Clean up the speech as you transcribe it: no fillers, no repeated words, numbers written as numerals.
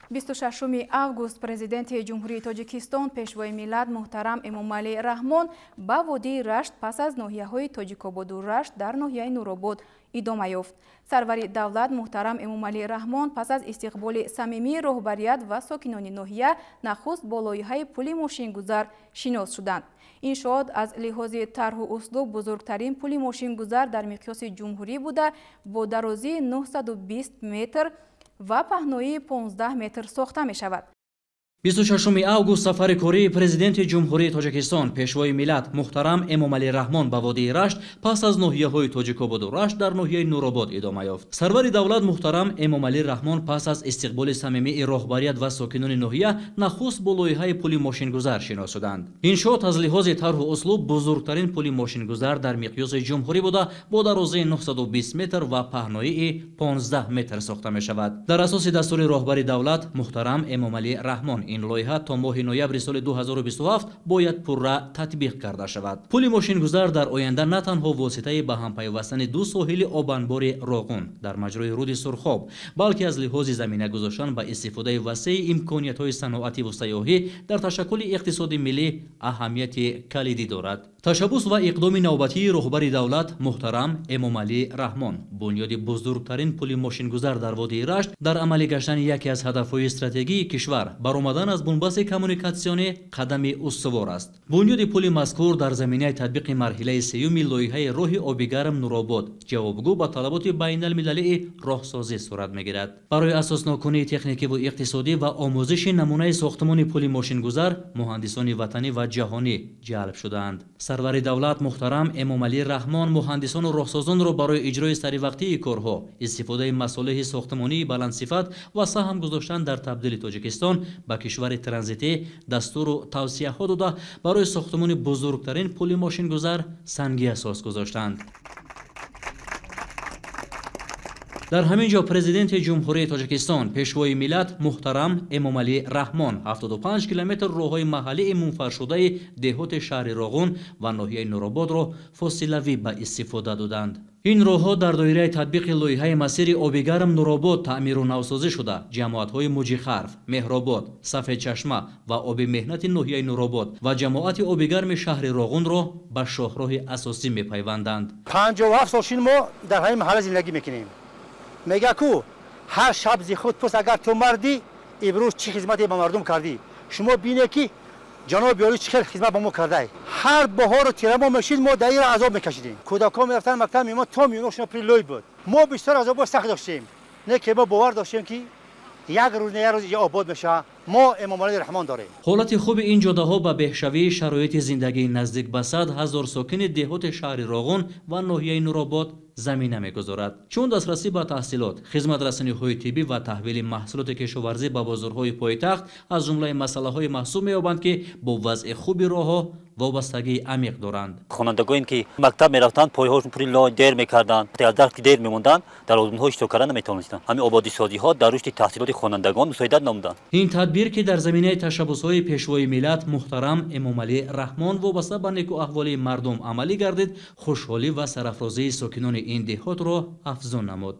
26 август Президенти Ҷумҳурии Тоҷикистон, Пешвои миллат муҳтарам Эмомалӣ Раҳмон ба водии Рашт пас аз ноҳияҳои Тоҷикободу Рашт дар ноҳияи Нуробод идома ёфт. Сарвари давлат муҳтарам Эмомалӣ Раҳмон пас аз истиқболи самимии роҳбарият ва сокинони ноҳия нахуст бо лоиҳаи пули мошингузар шинос шуданд. Иншоот аз лиҳози тарҳу услуб бузургтарин пули мошингузар дар миқёси ҷумҳурӣ буда, бо дарозии 920 метр ва паҳноии 15 метр сохта мешавад. 26 август сафари кории Президенти Ҷумҳурии Тоҷикистон, Пешвои миллат муҳтарам Эмомалӣ Раҳмон ба водии Рашт пас аз ноҳияҳои Тоҷикободу Рашт дар ноҳияи Нуробод идома ёфт. Сарвари давлат муҳтарам Эмомалӣ Раҳмон пас аз истиқболи самимии роҳбарият ва сокинони ноҳия нахуст бо лоиҳаи пули мошингузар шинос шуданд. Иншоот аз лиҳози тарҳу услуб бузургтарин пули мошингузар дар миқёси ҷумҳурӣ буда, бо дарозии 920 метр ва паҳноии 15 метр сохта мешавад. Дар асоси дастури роҳбари давлат муҳтарам Эмомалӣ Раҳмон ин лоиҳа то моҳи ноябри соли 2027 бояд пурра татбиқ карда шавад. Пули мошингузар дар оянда на танҳо воситаи ба ҳам пайвастани ду соҳили обанбори Роғун дар маҷрои руди Сурхоб, балки аз лиҳози замина гузоштан ба истифодаи васеи имкониятҳои саноативу сайёҳӣ дар ташаккули иқтисоди миллӣ аҳамияти калидӣ дорад. Ташаббус ва иқдоми навбатии роҳбари давлат муҳтарам Эмомалӣ Раҳмон бунёди бузургтарин пули мошингузар дар водии Рашт дар амалӣ гаштани яке аз ҳадафҳои стратегии кишвар баромадан аз бунбасти коммуникатсионӣ қадами устувор аст. Бунёди пули мазкур дар заминаи татбиқи марҳилаи сеюми лоиҳаи роҳи обигарм Нуробод ҷавобгӯ ба талаботи байналмилалии роҳсозӣ сурат мегирад. Барои асосноккунии техникиву иқтисодӣ ва омӯзиши намунаи сохтмони пули мошингузар муҳандисони ватанӣ ва ҷаҳонӣ ҷалб шудаанд. Сарвари давлат муҳтарам Эмомалӣ Раҳмон муҳандисону роҳсозонро барои иҷрои саривақтии корҳо, истифодаи масолеҳи сохтмонии баландсифат ва саҳм гузоштан дар табдили Тоҷикистон ба кишвари транзитӣ дастуру тавсияҳо дода, барои сохтмони бузургтарин пули мошингузар санги асос гузоштанд. Дар ҳамин ҷо Президенти Ҷумҳурии Тоҷикистон, Пешвои миллат муҳтарам Эмомалӣ Раҳмон 75 километр роҳҳои маҳаллии мунфаршудаи деҳоти шаҳри Роғун ва ноҳияи Нурободро фосилавӣ ба истифода доданд. Ин роҳҳо дар доираи татбиқи лоиҳаи масири обигарм Нуробод таъмиру навсозӣ шуда, ҷамоатҳои Муҷихарф, Меҳробод, Сафедчашма ва оби меҳнати ноҳияи Нуробод ва ҷамоати обигарми шаҳри Роғунро ба шоҳроҳи асосӣ мепайванданд. 57 сол шин мо дар ҳамин маҳалла зиндагӣ мекунем. Мега ку ҳар шаб зи худ пурс, агар ту мардӣ, имрӯз чӣ хизмате ба мардум кардӣ? Шумо бинед, ки ҷаноби олӣ чӣ хел хизмат ба мо кардай. Ҳар баҳору тирамо мешид, мо дар ира азоб мекашидем. Кӯдакҳо мерафтанд мактаб, меомад, то миёношона пури лой буд. Мо бисёр азобҳои сахт доштем, не ки мо бовар доштем, ки як рӯз не як рӯз инҷа обод мешавад. Мо Эмомалӣ Раҳмон дорем. Ҳолати хуби ин ҷодаҳо ба беҳшавии шароити зиндагии наздик ба 100 000 сокини деҳоти шаҳри Роғун ва ноҳияи Нуробод замина мегузорад, чун дастрасӣ ба таҳсилот, хизматрасониҳои тиббӣ ва таҳвили маҳсулоти кишоварзӣ ба бозорҳои пойтахт аз ҷумлаи масъалаҳое маҳсуб меёбанд, ки бо вазъи хуби роҳҳо вобастагии амиқ доранд. Хонандагоне, ки мактаб мерафтанд, пойҳошон пури лой, дер мекарданд, аз дарс ки дер мемонданд, дар озмунҳо иштирок карда наметавонистанд. Ҳамин ободисозиҳо дар рушди таҳсилоти хонандагон мусоидат намуданд. Ин тадбир, ки дар заминаи ташаббусҳои Пешвои миллат муҳтарам Эмомалӣ Раҳмон вобаста ба некуаҳволии мардум амалӣ гардид, хушҳолӣ ва сарафрозии сокинони ин деҳотро афзун намуд.